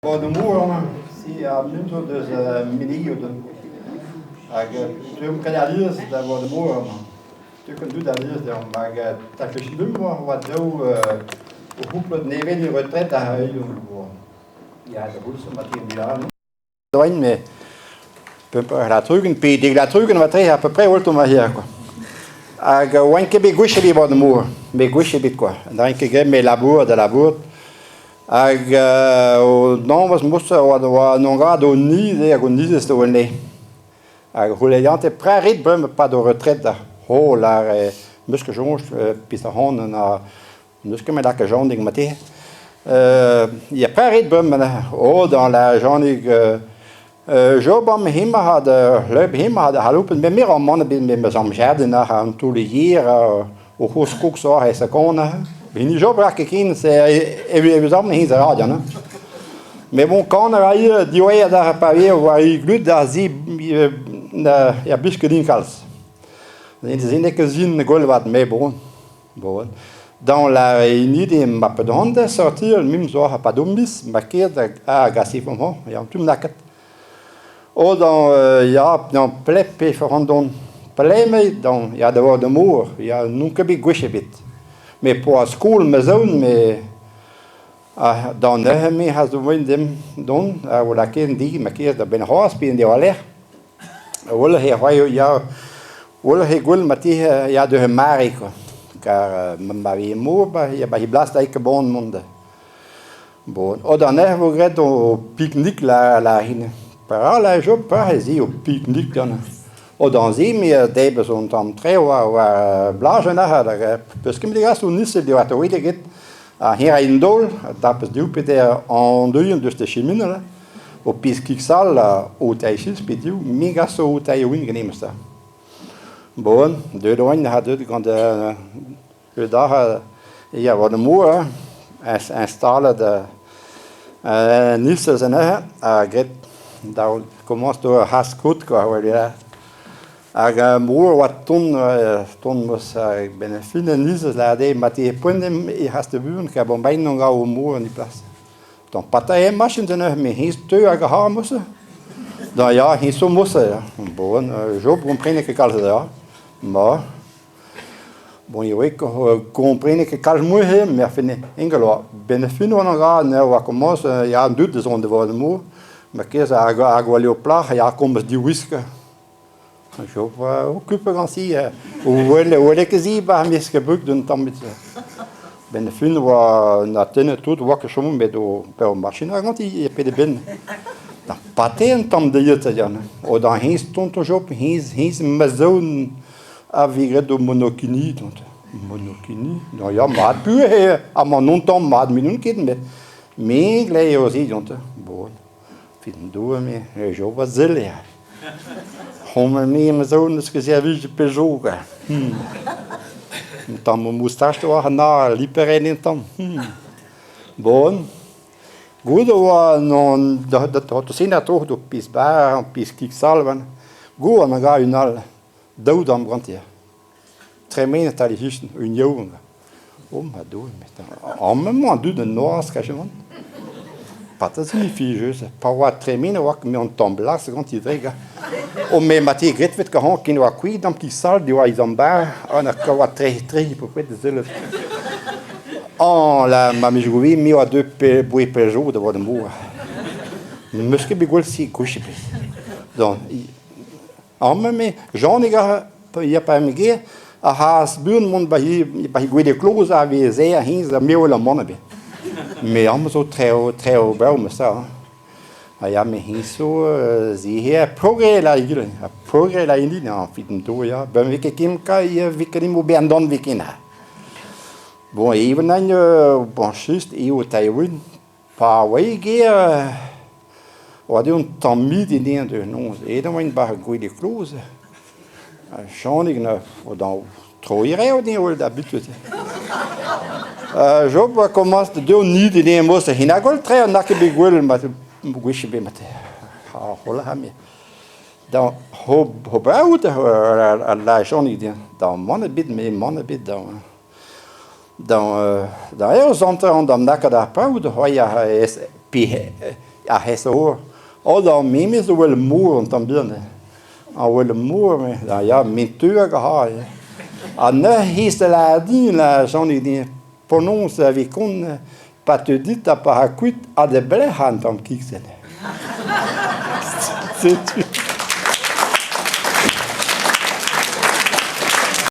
Boa si ar muzul deus Menegioù hag deomp ket alies da voat mor amañ. Teu dud alies deomp hag tafechnum oa daou o c'houplad nevez e retret da heuilh Ya, da goulz ma ti an Doain me la trugen pe deg la trugen va tre à peu près holl ma hier quoi. Hag oan ket bet gwech ebet war mor, bet gwech ebet quoi. N'aint ket graet me labour da labour. Hag o danvez mouse oa an grad o niz hag o nizez da oa Hag c'houleiante pre rit bremañ pad o retret da ho lar meus ket soñj pezh a c'hoant na n'eus ket met lakaat Janig mate. Ya pre rit bremañ oh dans la Janig Job am hemañ ha da c'hleb hemañ ha da c'haloupenn met me 'ra mann ebet me 'meus amjardin ac'h an toull yer o c'hozh kog zo e sakona. Hini Job 'ra ket ken se evit am hini a ra hein. Mais bon kan a ra ivez diwezhat ar pa vez war e glud da zi ya blij ket din kalz. Ne ket zin gwell vat mais bon. Bon. Dans la hini de ma pedon da sortir mim zo ha pa dombis ma ket a gasi fom ya tum naket. O dan ya dan plep pe forandon pleme dan ya da war de mor ya n'on ket bet gwech ebet. Me poa skol ma zaoun me dan neuze me ha zo voen dem don a o lakaet di ma ket da benn c'hoazh pe en diwar-lerc'h. Well he c'hoaio ya well he gwell ma ti ya deus mare quoi. Kar ma vi mor ba ya ba he blas da ket bon mont da. Bon, o dan neuze vo graet o pique-nique la la hine. Para la job pa he zi o pique-nique dan. O dan zi me debez on tamm tre war war blajenn ac'h da peus ket degas o nise diwar to get ha hir a daol tapez div pe an deuion deus te chiminal o pezh kig-sall o taichis pe div me gaso o tailh ganemes da. Bon, deuet oan ha deuet gant da ya war de mor installed nilses anezhe ha graet da komañs d'ober c'has-kout quoi war Hag mor oa ton ton meus ben ar fin an nilses lâret eo ma te poent e c'has da buan kar bon bain an gav mor en e plas. Dan pata eo machin da neuze me hennezh teu hag a c'har mouse. Da ya, hennezh zo mouse ya. Bon, Job komprenet ket kalz da. Ma. Bon, eo komprenet ket kalz mui eo, me a fenne ingal oa. Ben ar fin oan an gra ne oa komañs ya an dud da zont da vont mor. Ma kez hag hag oa leo plac'h ya komz diwisk. Job occupé gant si o ket zi ba mesk brug d'un tamm bet. Ben ar fin oa na tennet tout oa ket chomomp bet o pe machin a ganti e pede ben. Da pate un tamm deiet a O da hennezh tonton Job, hennezh hennezh ma zaoun a vez graet o monokini dont. Monokini? Non ya mat piv eo amañ non tamm mat me n'on ket met me glei eo se dont. Bon. Fin doue me Job a sell ya. Homañ me ma zaoun n'eus ket servij pezh zo kwa. Un tamm moustache oa na liperen un tamm. Bon. Goude oa non da da tro do pezh bar, pezh kig-sall Go an ga un all daou damm ganti. Tremenet al hichen un yaouank. Oh ma Doue, met amañ emañ an dud en noazh kajemant. Pata signifie just. Pa oa tremenet oa me an tamm blas ganti dreg. O me ma te graet ket hañ ken oa kuit an petit sal diwar e zamm bar ha na oa tre tre popred da sellet. Oh la ma mijgouvi me oa deuet pe boe Peugeot da voat an mor. N'eus ket bet gwell si gwech ebet. Donc amañ me Janig a ya pa em gêr a c'has buan mont ba he ba he gwele kloz a vez aer hennezh ha me wel amañ ebet. Me amañ zo treo treo brav meus tra hein. Ha ya me hennezh zo ze progrès la egile ha progrès la hini evit an dour ya. Ben vez ket ken ka vez ket emo bezañ dan vez ken. Bon even bon just eo Taïwin pa oa e gêr oa dezhañ un tamm midi dezhañ da noz. Aet e oan 'ba ar gwele kloz. Janig na troiñ rev din eo da butet. Job a komañs da deuet nid dezhañ moz hen ha gwell tre n'a ket bet gwell ma gwech ebet mat. Ha holl ha me. Da ho ho braout al la Janig dezhañ. Da mann ebet me mann ebet da da da eo zanter an d'am lakaat ar paout c'hoari pe Ar c'hesour. Oh da memes zo wel mor un tamm bihan. A wel mor me. Da ya, me teu hag a ha. Ha neuze he se lâr din la Janig din penaos e vez kont pa teu dit ha pa ra kuit ha da belec'h an tamm kig-se. Setu.